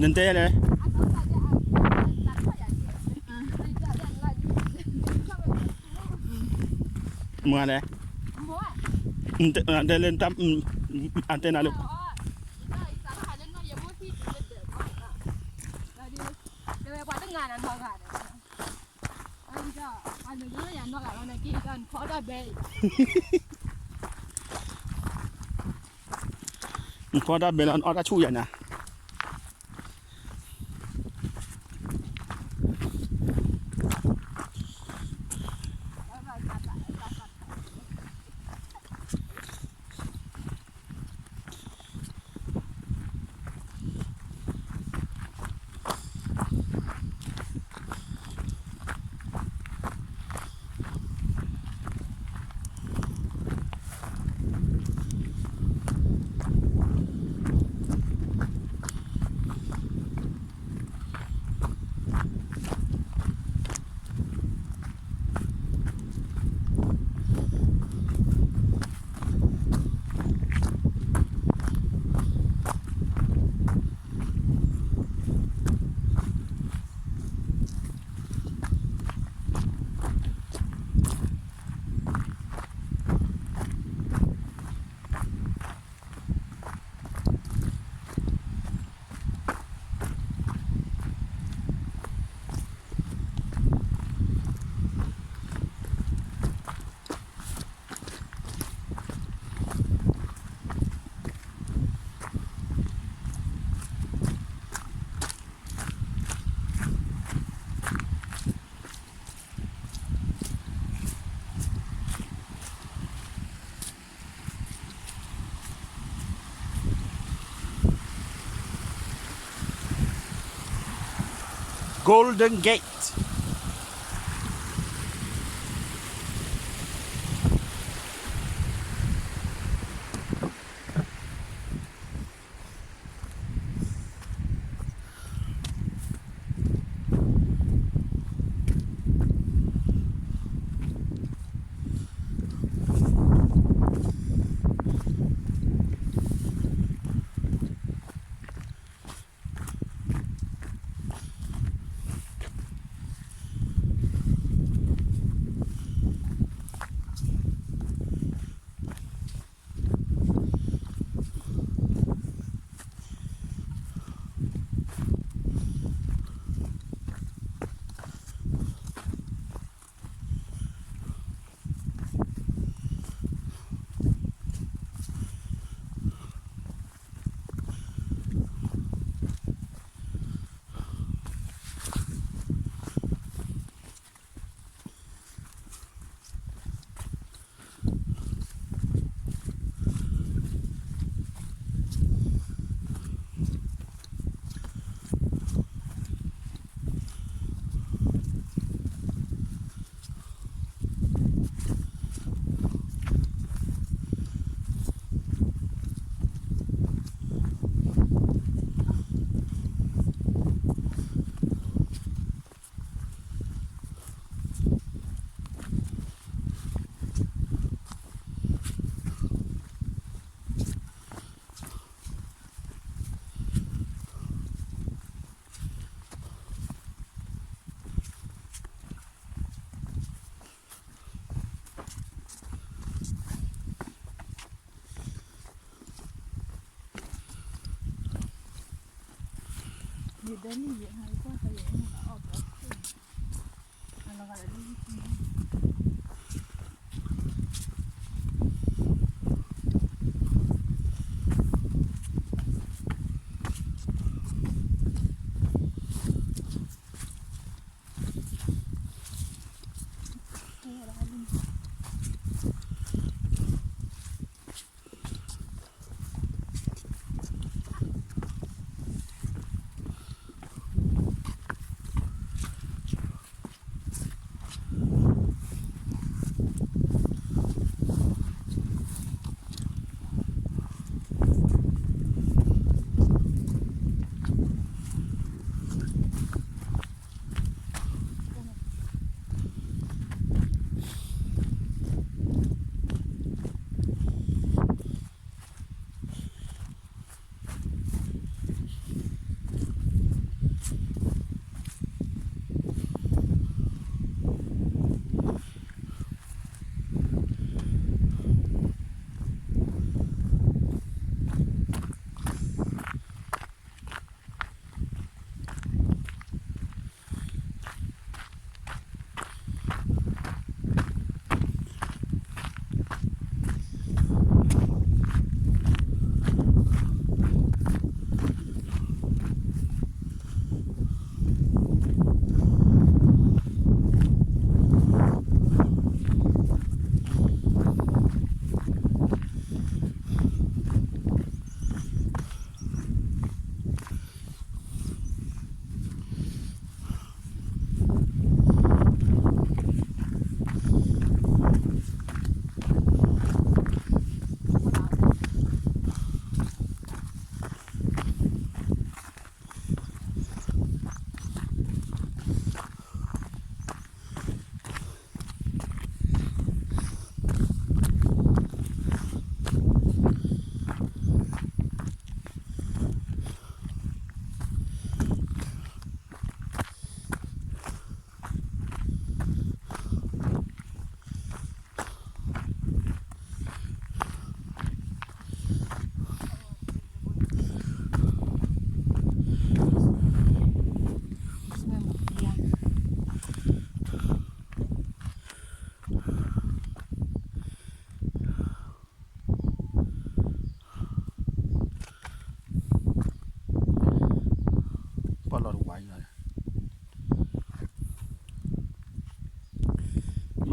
နတဲလဲၣ်, မၤလဲၣ်, တဲလၢ အတဲနၤလၢ နဖီတၢ်ဘဲလီၤ နအီၣ်တၢ်ဆူၣ်ယၤနၤ. Golden Gate.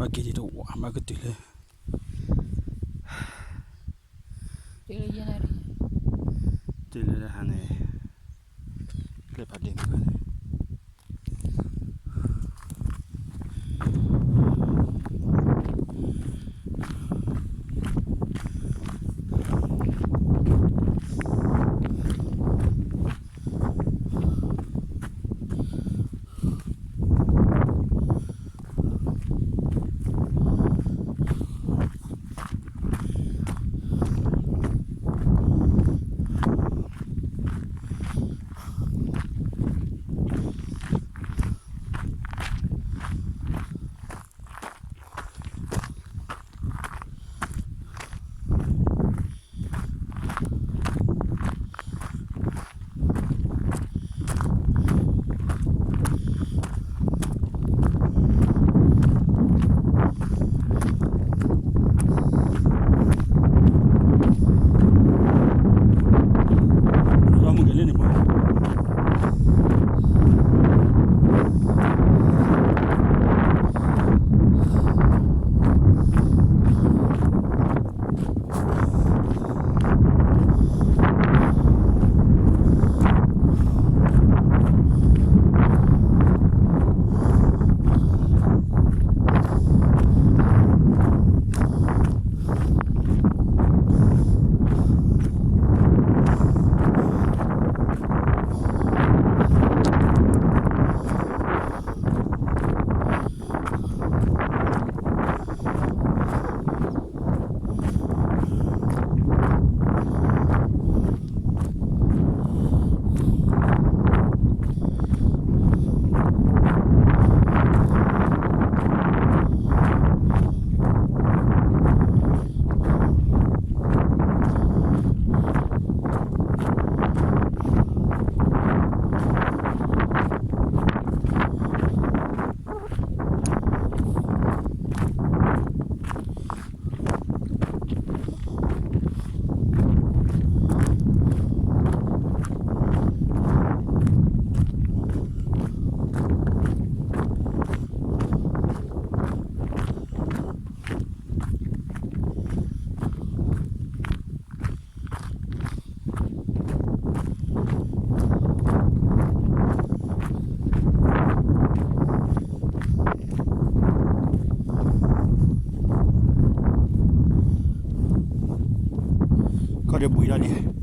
အက့ၤဒံးတဝါမးကတုၤလၢ တုၤလၢတၢ်ဟါန့ၣ် ကျဲဖးဒ့မုၢ်ခါန့ၣ် လီၤမုၢ်ကလဲၣ်န့ၣ်မး ခီၣ်ဒ့ဘှံးဒၣ်လံ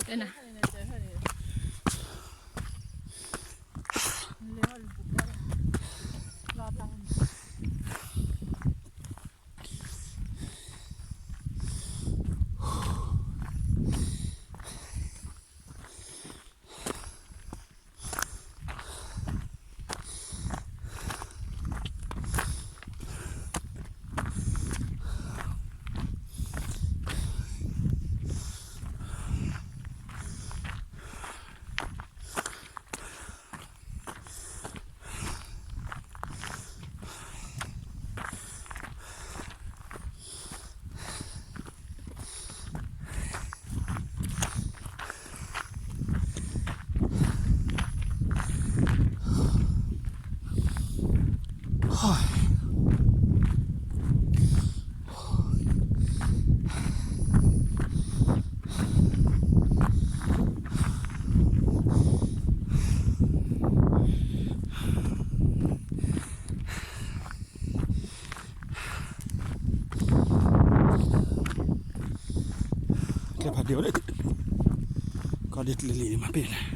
တဲနၤ ကျဲဖးဒိၣ်လၢ ကီၢ်ဒ်တလံၤလံၤန့ၣ်မၤပ့ၢ်လဲၣ်